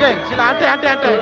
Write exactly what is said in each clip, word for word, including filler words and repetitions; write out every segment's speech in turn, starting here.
Sila, anteng, anteng, anteng.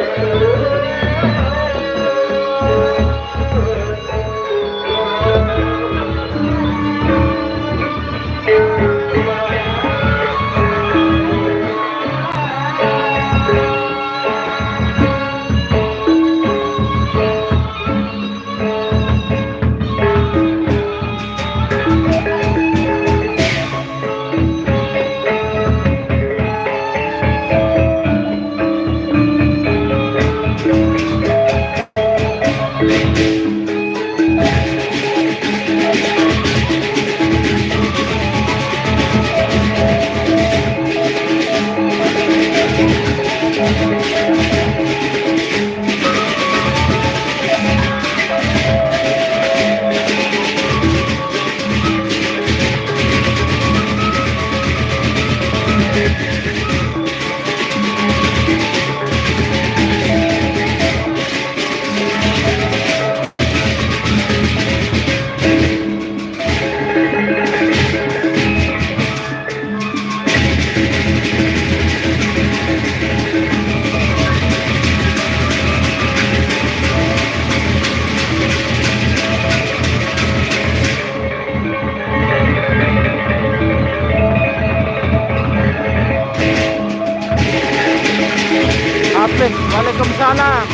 Apit, waalaikumsalam.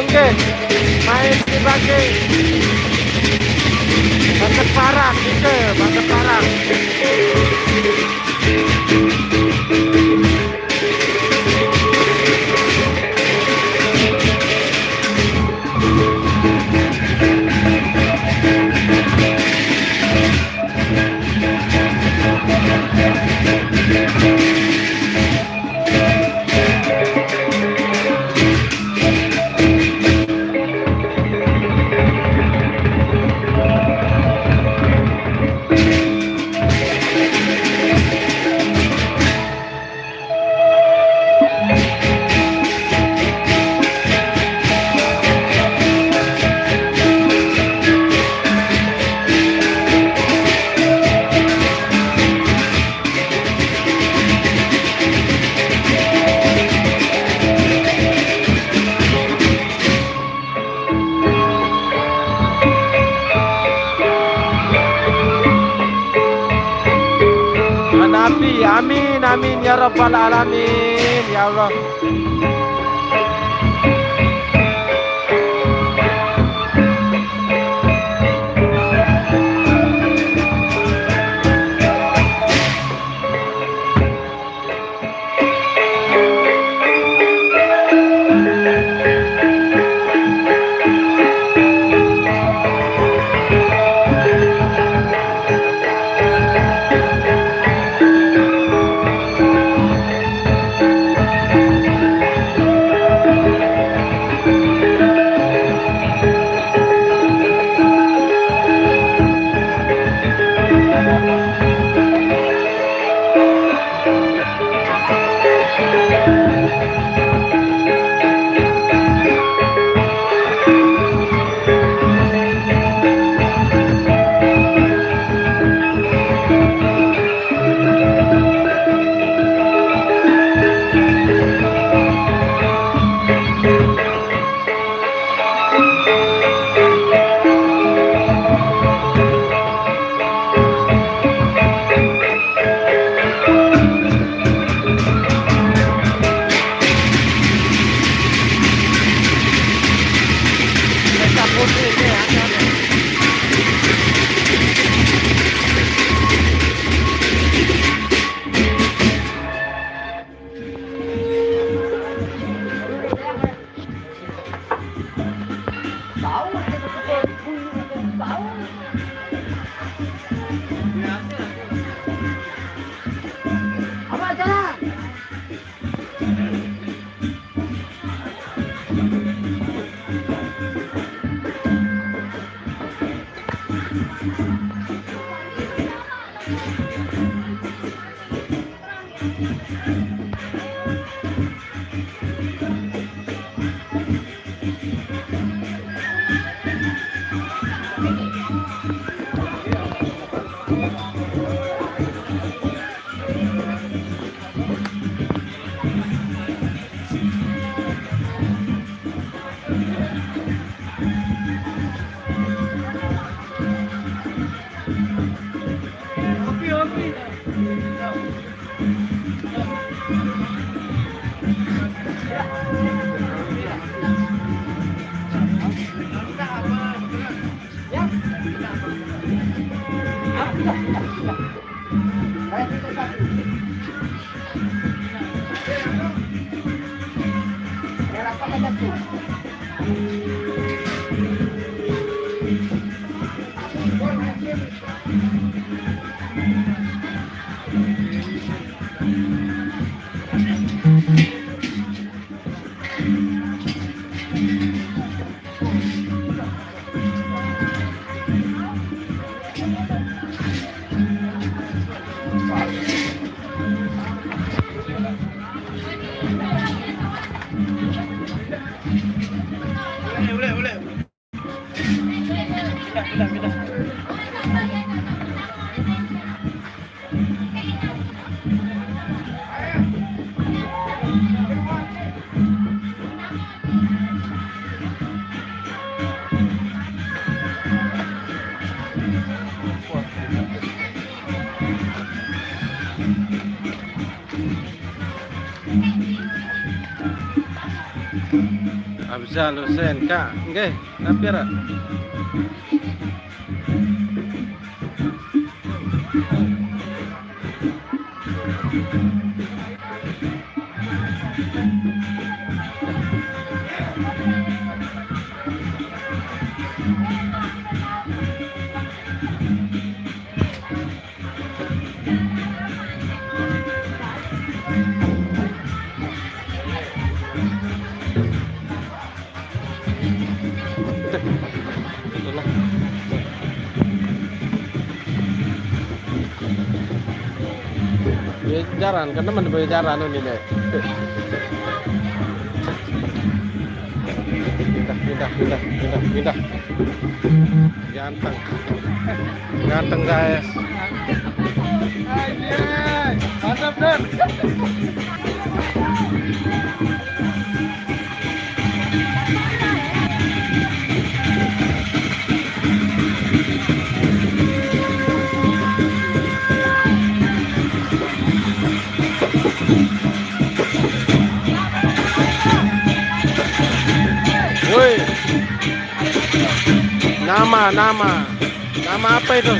Oke, main di bagi. Banget parah, gitu, banget parah. Nabi, amin, amin, ya rabbal alamin, ya Allah. Afzal Hussein, Kak, nggih, tapi ra. Itulah. Ya, jaran, kan teman punya jaran ini deh. Pindah, pindah, pindah, pindah, pindah. Ganteng. Ganteng, guys. Mantap, Dan. Woi. Nama, nama. Nama apa itu?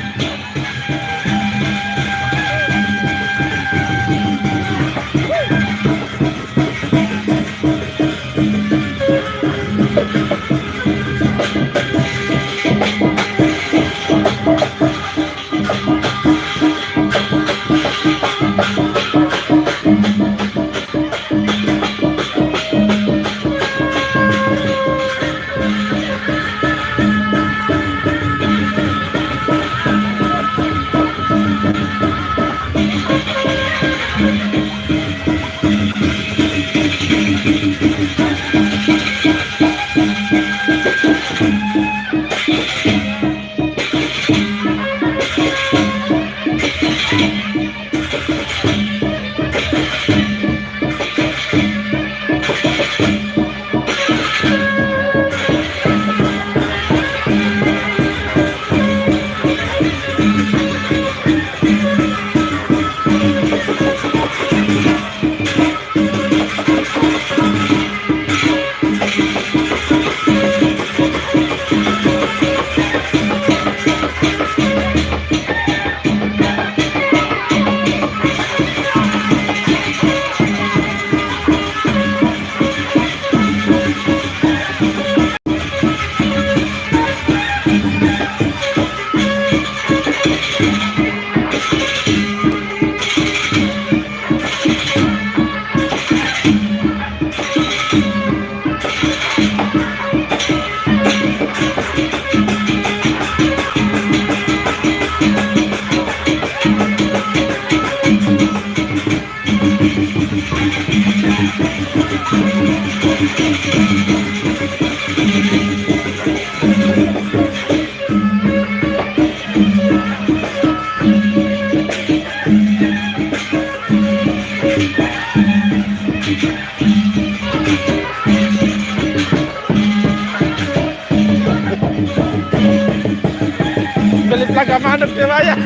Agak manuk dia, Maya.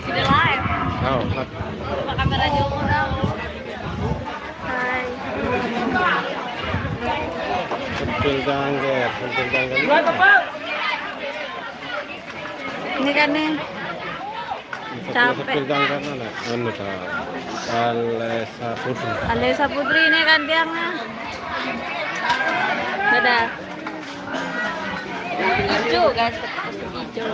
Sudah live. Oh, live. Buka kamera dulu dong. Hai. Sepil jangger, sepil jangger. Ini kan nih. Capek. Sepil jangger mana? Anu ta. Alessa Putri. Alessa Putri ini kan tiangnya. Dadah. Hijau, guys, hijau.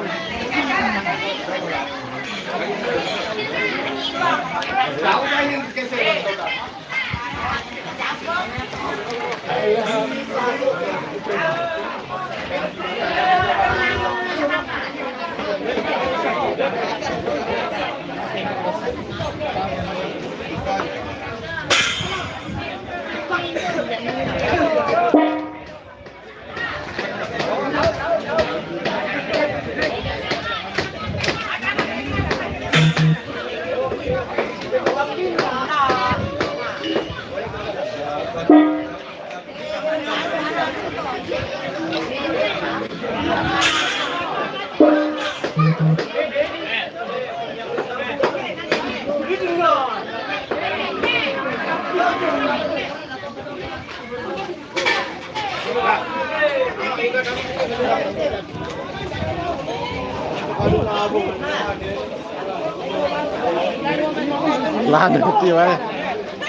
Lanang iki wae.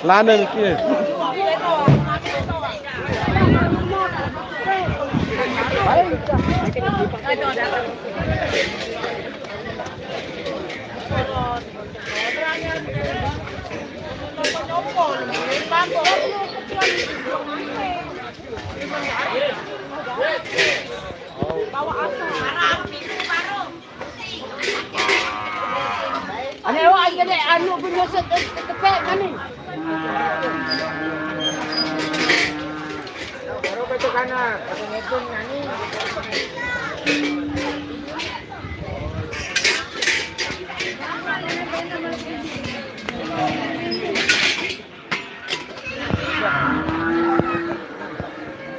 Lanang iki. Ane awak aja dek anu pun nyosot ke tepek kami. Baru betul kanan.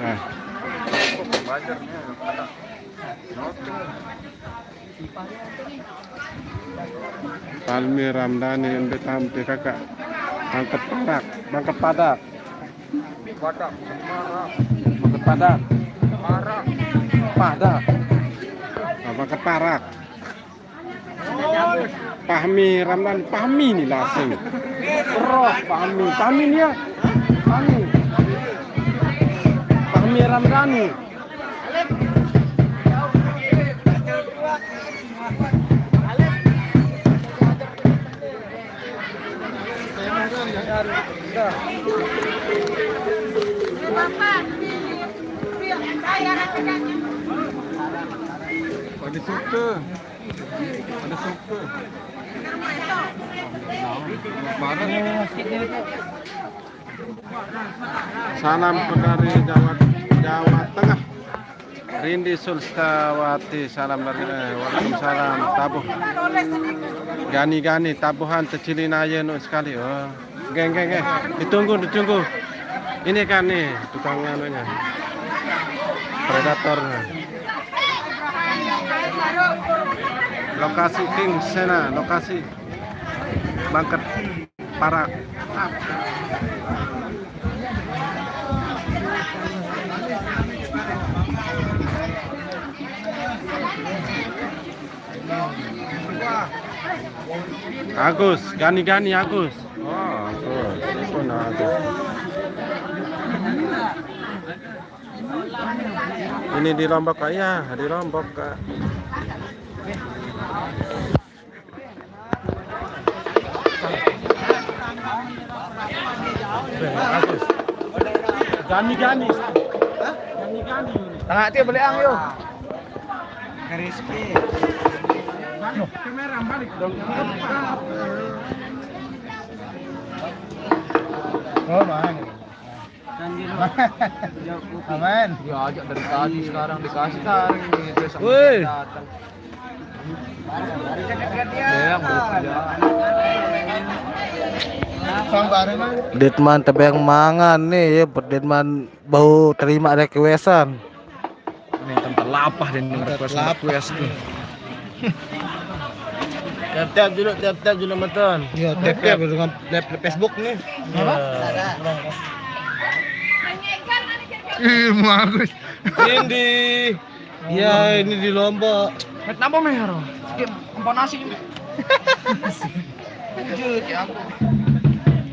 Nah. Palmi Ramdhani, N B Tam, P K K. Bangket Parak, Bangket Padak. Padak, Parak. Bangket Padak. Parak. Nah, Bangket Parak. Pahmi Ramdhani, Pahmi ni lah asing. Roh Pahmi, Pahmi ni ya. Pahmi. Pahmi Ramdhani. Pada suka. Ada soke. Barang. Salam dari Jawa, Jawa Tengah. Rindi Sulstawati, salam dari, eh, waalaikumsalam. Tabuh. Gani-gani, tabuhan, tecilin aja nu sekali. Oh. Geng, geng, geng. Ditunggu, ditunggu. Ini kan nih tukang anunya. Predator. Lokasi King Sena, lokasi Bangket Parak. Agus, Gani-Gani Agus. Oh, Agus. Itu nah Agus. Ini di Lombok, Kak, ya, di Lombok, Kak. Gani, gani. Hah? Gani, gani. Tengah dia balik ang yo. Crispy. Kamera balik dong. Oh, bang. Aman. Dia ajak dari tadi, sekarang dikasih taring. Woi. Datang. Detman tebeng mangan nih ya, Detman bau terima requestan. Ini tentang lapah dan request, lapah. Request nih. Tiap-tiap dulu, tiap-tiap dulu nonton. Iya, tiap-tiap dengan live Facebook nih. Apa? Ih, bagus. Ini. Iya, ini di Lombok. Met napa meh ro? Sikit empon nasi. Wujud ya aku.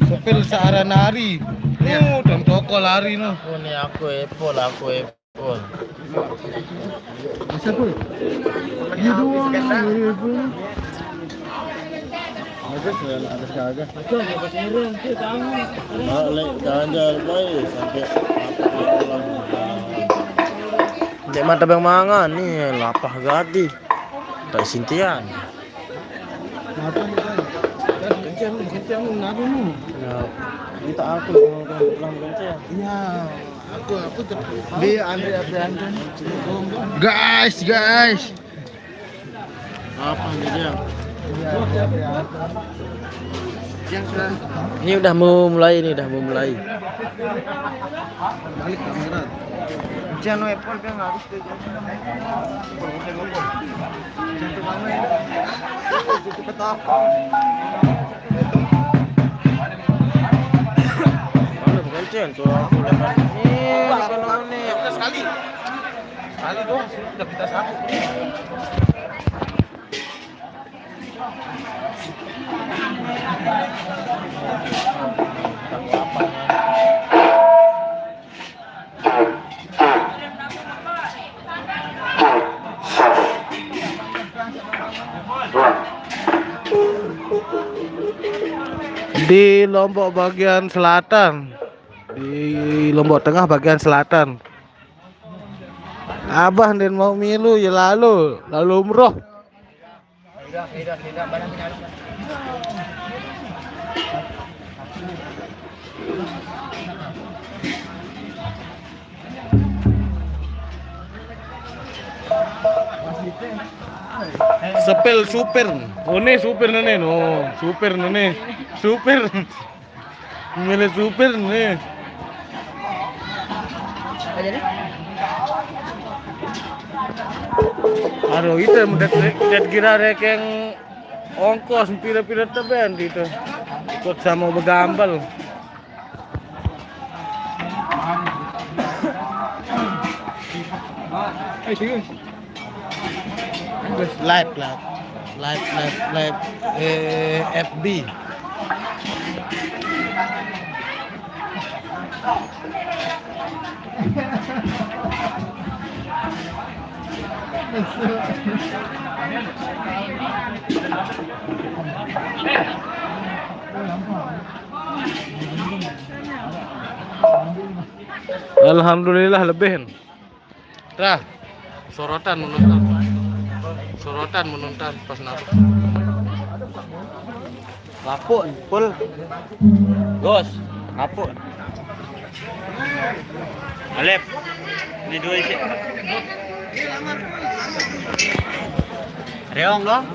Sepil searah nari. Iya. Uh, dan toko lari no. Aku nih, aku Epul, aku Epul. Bisa, Pul? Ini doang, Epul. Bagus ya, ada kagak. Balik ganjal, boy, sampai apa pulang. Dek mata bang mangan nih, lapah gadi. Tak sintian. Apa nih, Bang? Kencang, kencang, nabi mu. Ya, minta aku mau pulang kencang. Iya, aku, aku ter-, di Andre, Andre, Andre. Guys, guys. Apa nih dia? Iya, iya, iya. Yang sudah. Ini udah mau mulai, ini udah mau mulai. Balik kamera. Jangan Epul, dia nggak harus tuh. Jangan tuh bangun. Itu ketawa. Mana bukan Cen, tuh aku lihat. Nih, bukan nih. Sekali. Sekali doang, sudah kita sapu. Di Lombok bagian selatan, di Lombok Tengah bagian selatan. Abah dan mau milu ya lalu, lalu umroh. Sepil supir. Oh, ini supir nih, no. Supir nih. Supir. Milih supir nih. Aduh, itu yang udah, udah kira rekeng ongkos pira-pira teben itu. Ikut sama begambel. Eh, serius. Live, live. Live, live, live. Eh, F B. Alhamdulillah lebih. Rah, sorotan menonton. Sorotan menonton pas napa. Lapuk, full. Gus, lapuk. Alep. Ini dua isi. Reong dong.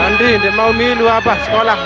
Andi, nde mawmi luwaba sekolah.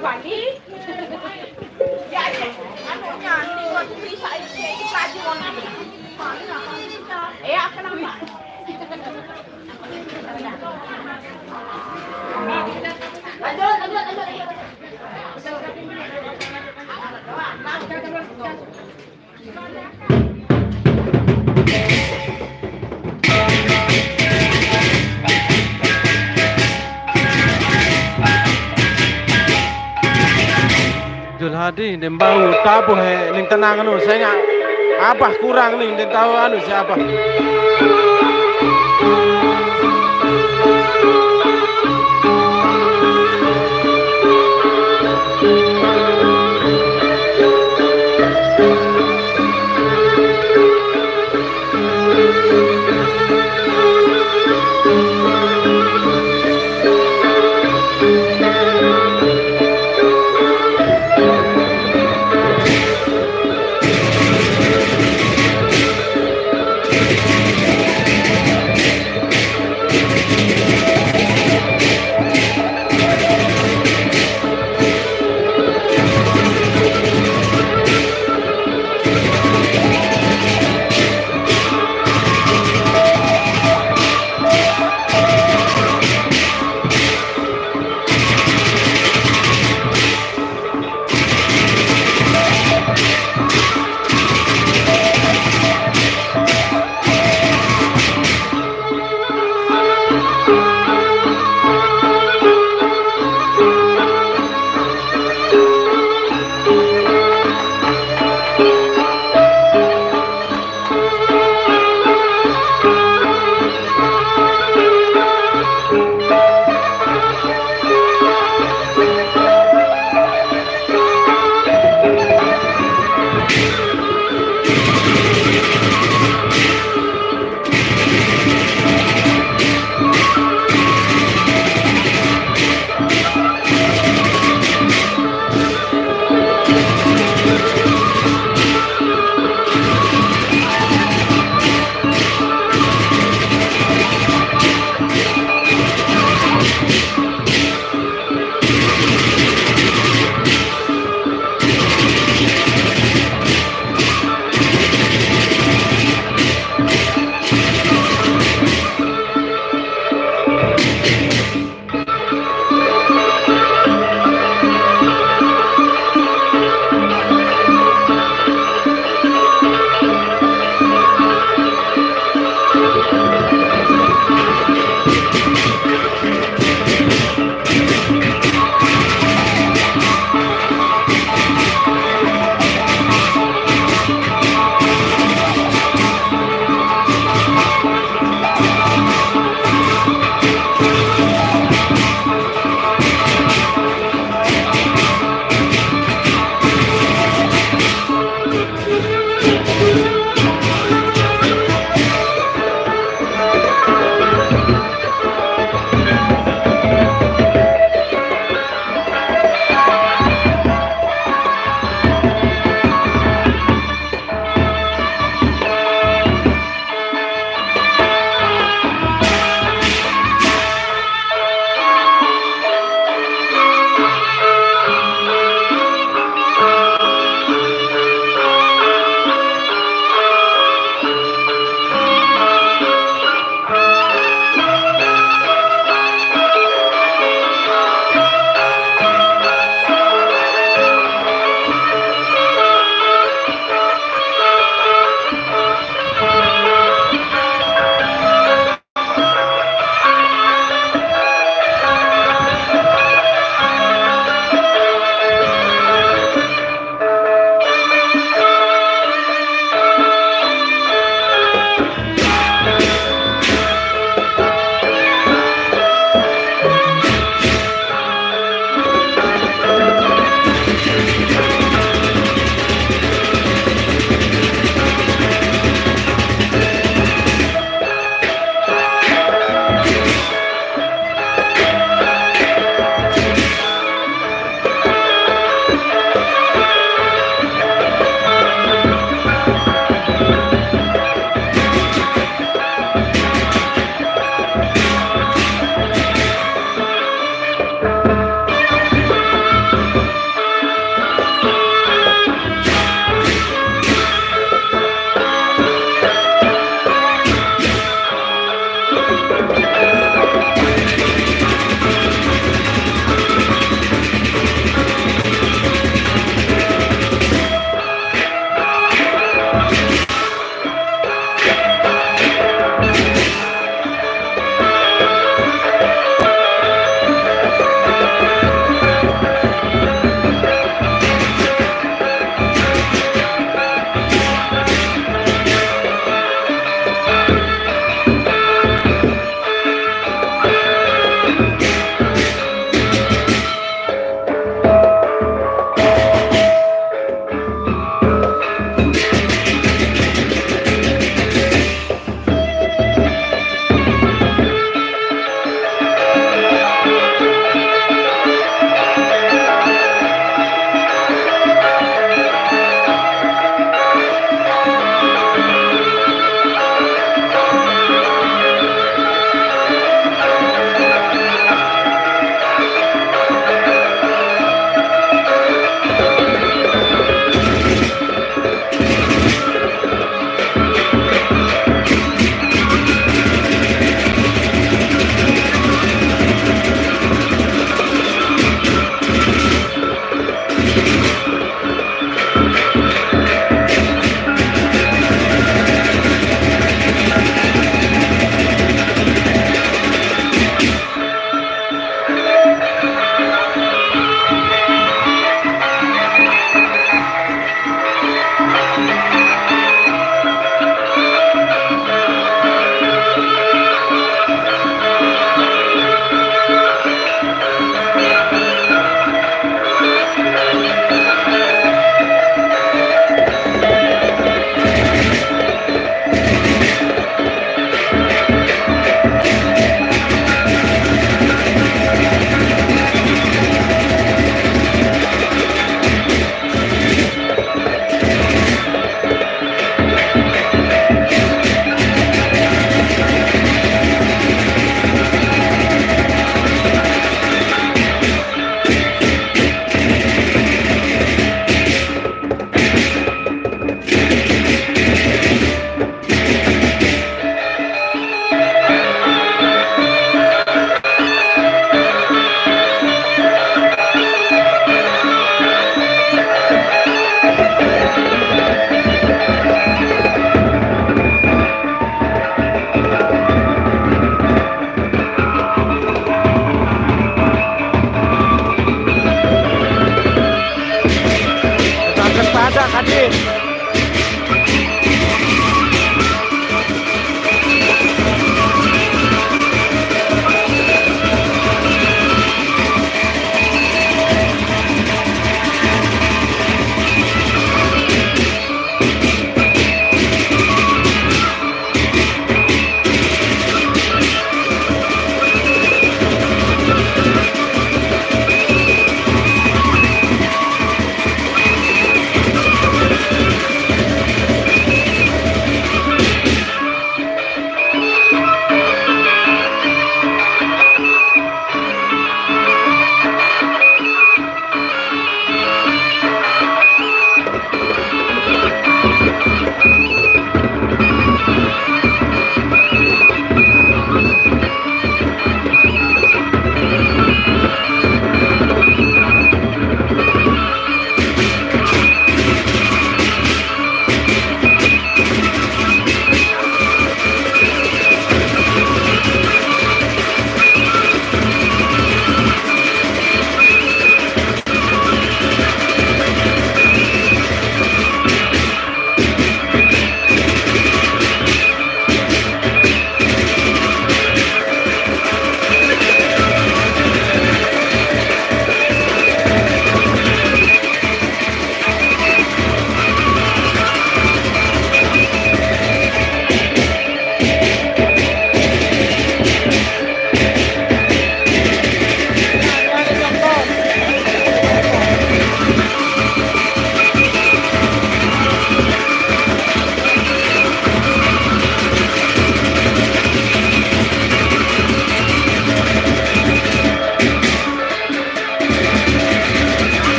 Bali. Ya, ya. Anunya, ini buat beli saya, saya lagi mau nanya. Eh, apa nama? Lanjut, lanjut, lanjut, lanjut. Jul Hadi, ndek bau tabuh he, ning tenang anu, saya nggak apa kurang ning, ndek tahu anu siapa.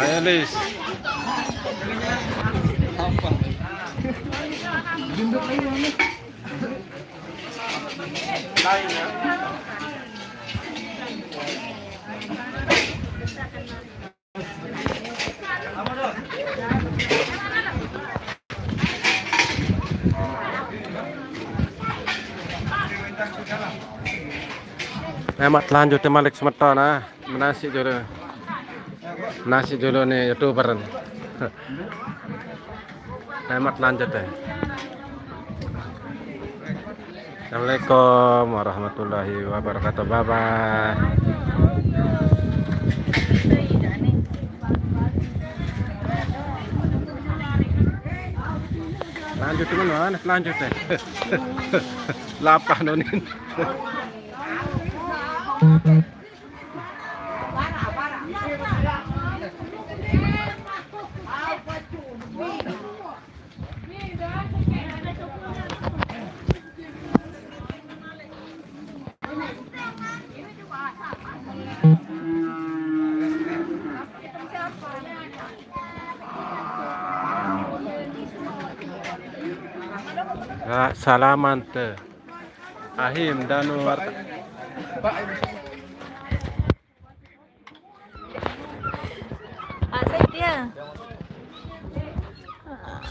Ayo, Lis. Hemat lanjut ya, Malik semeton, ah. Menasi dulu. Menasi dulu nih, YouTuber. Hemat lanjut ya. Assalamualaikum warahmatullahi wabarakatuh. Bye bye. Lanjut teman, mana lanjut ya? Lapah nonin. Salaman te. Ahim danu. Pak, saya dia.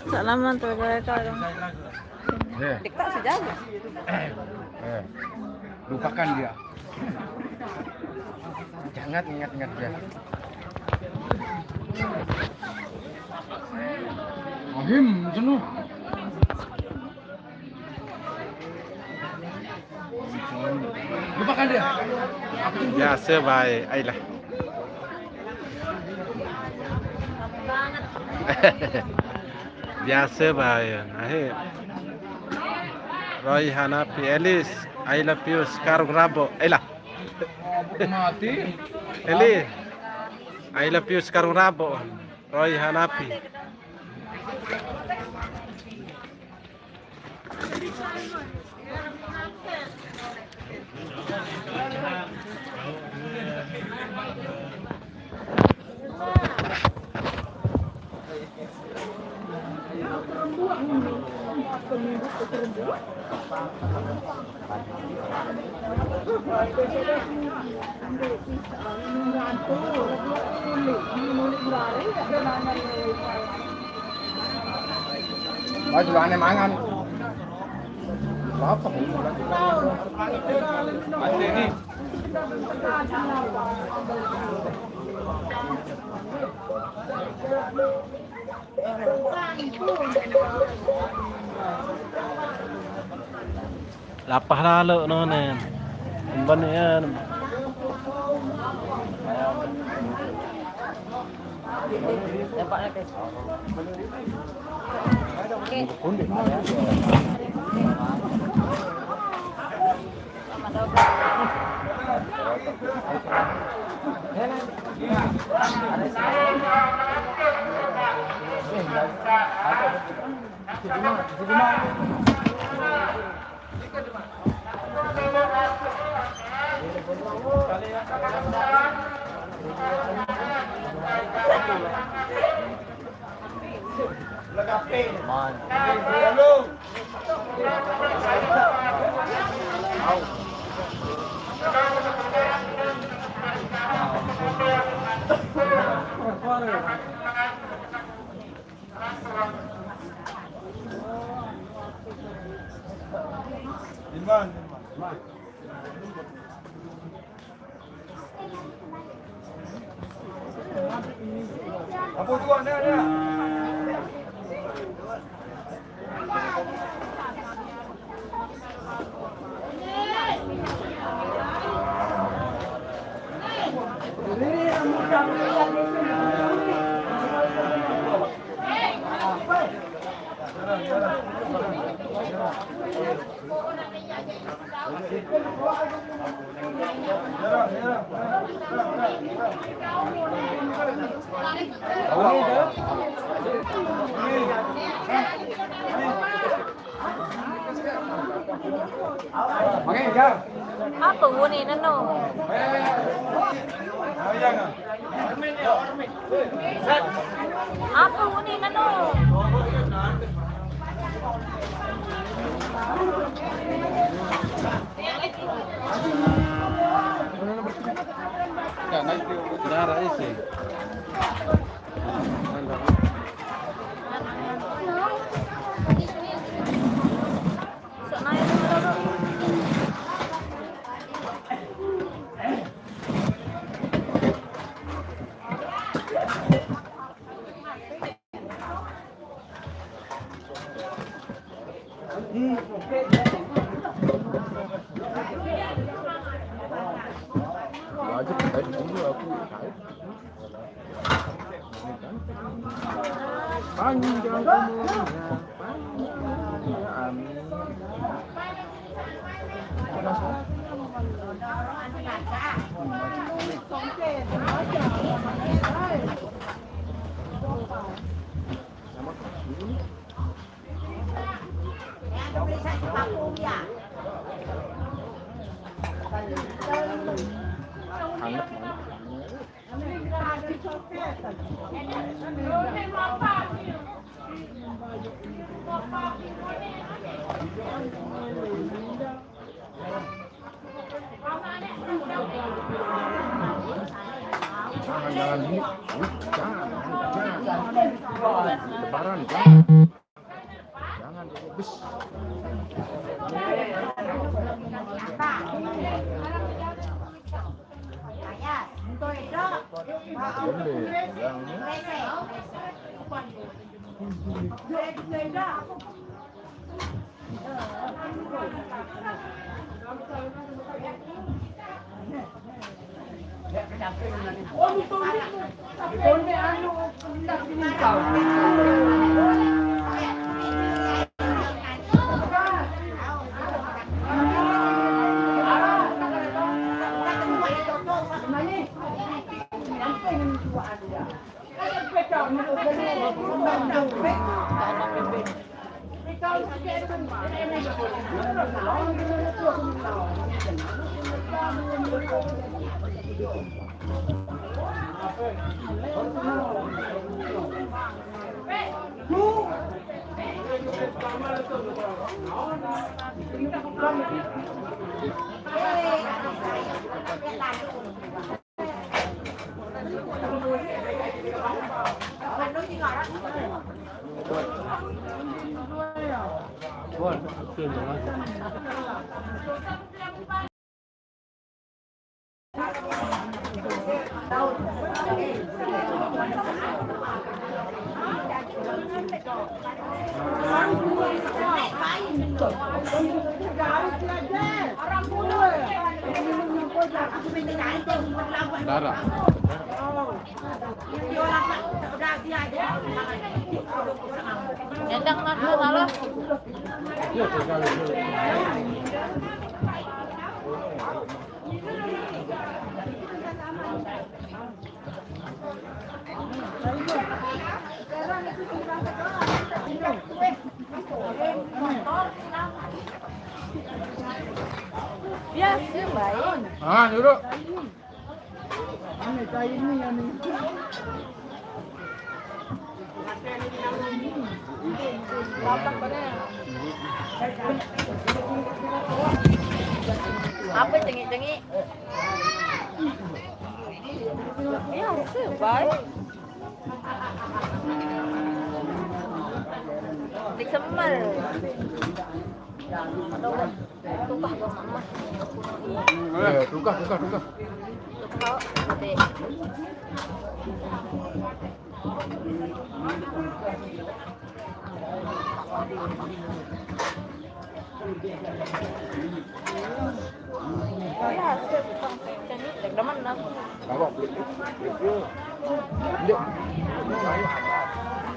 Salaman tuh, guys. Dikta sejago. Eh, lupakan dia. Jangan ingat-ingat dia. Ahim, jenuh. Lupakan dia. Biasa baik. Ailah. Biasa baik. Akhir. Roy Hanapi, Elis, I love you, sekarung rabo. Ailah. Mati. Elis, I love you, sekarung rabo. Roy Hanapi. Wah, juga aneh mangan. Apa? Masih ini. Lapah lalu nonen. Emban ya. Apa bunyi neno? Apa bunyi neno? Darah isi. Wajib, baik dulu aku. Panjang umurnya, panjang umurnya, amin. Anget, anget. Jangan, jangan, Bu. Bu, jangan, Bu, jangan. Lebaran, jangan. Jangan, bes. Boleh, yang Darah. Nyandang nang lu malah. Ya, sih, baik. Ah, dulu. Apa cengik-cengik? Ya, sebaik. Di Semal. Tukah gua mama. Eh, tukah, tukah, tukah. Tukah, Dek. Iya, sip. Cengik, demen aku. Kalau beli, beli, beli. Ndek.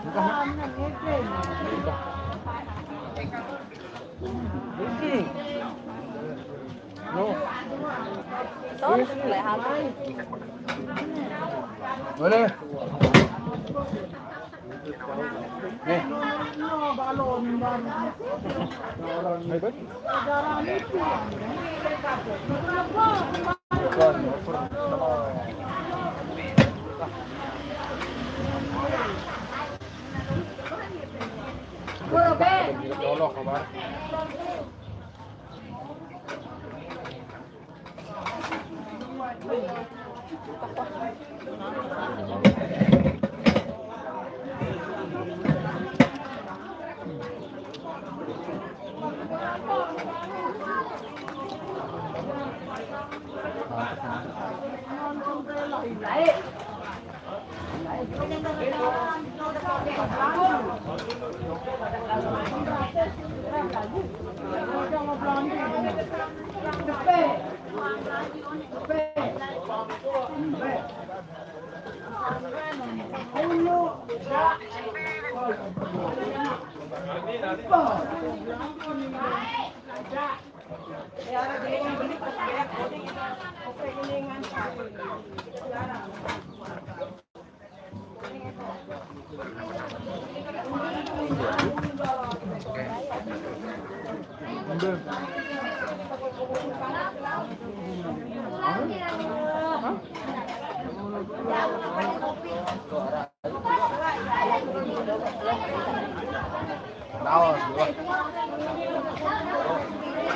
Bukan. Hmm. No. Son, boleh habis. Boleh. Nih. Ayo, Bang. Nyolok, Bang.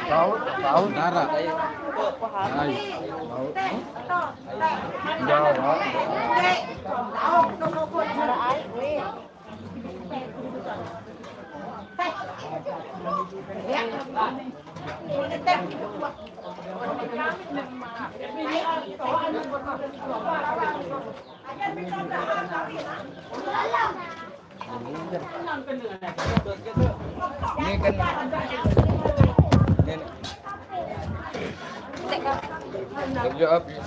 Tahu, tahu. Dara. Hai. Tahu. Enggak, enggak. Ini kan kerja habis.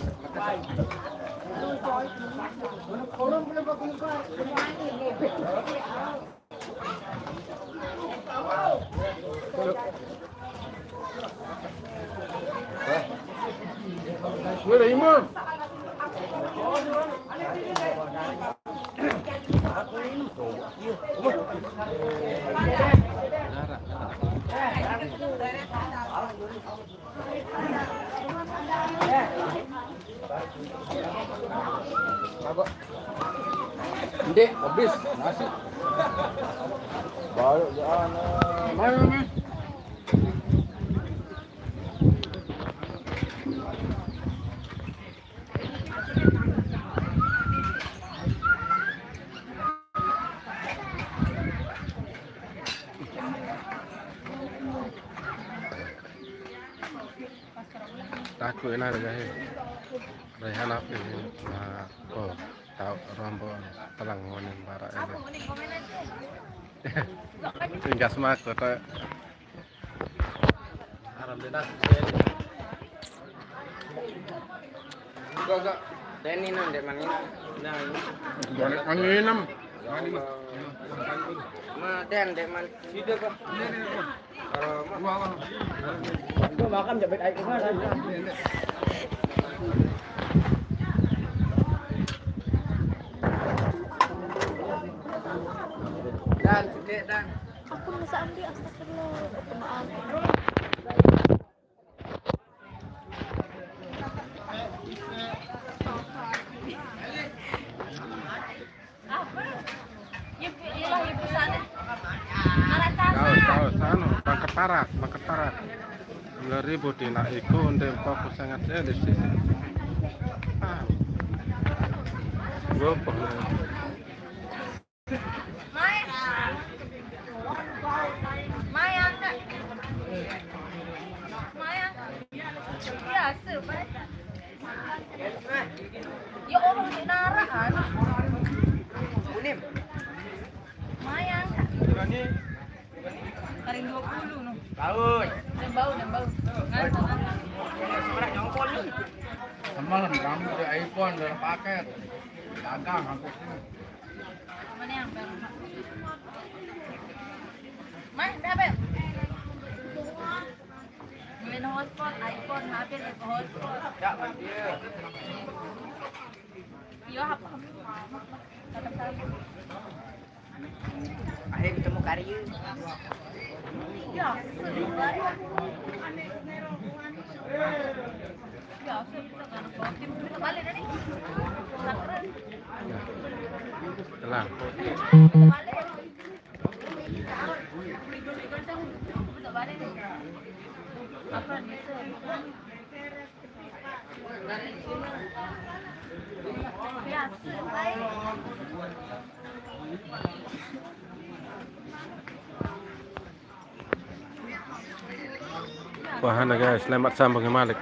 Gue udah imam. Nde, habis nasi. Balik ya, anak. Ayo, Mas. Takut lah dah, eh. Raihan apa ni? Nah, oh, tahu rombongan telang ngonen barak ini. Tinggal semak kota. Alhamdulillah. Enggak, enggak. Deni nang dek mani. Nah, ini. Balik mani enam. Ma, den dek mani. Sida, Pak. Kalau ma- Gua, Bang. Gua makan jepit air kemana? Dan, sedek, dan. Aku masa ambil, astagfirullah. Aku maaf. Apa? Ibu, iyalah ibu sana. Marah kasar. Tahu, tahu, sana, bangket parak, bangket parak. Lha ribut nak iku ndek fokus sangat ya di sini. Ah. Gue pernah. Mai. Mai angkat. Mai angkat. Biasa, Pak. Ya Allah, cek narak kan. Unim. Mai angkat. Berani. Paling dua puluh noh. Bau. Dan bau, dan bau. Ngantuk, ngantuk. Sebelah nyongkol ni. Semalam kamu ada iPhone dalam paket. Dagang aku. Mana yang baru? Mai, dah, Beb. Beli hotspot, iPhone, habis hotspot. Tak, dia. Iya, apa? Kata siapa? Akhirnya ketemu karya. Telang. Wah, ana guys, selamat sambung ya Malik.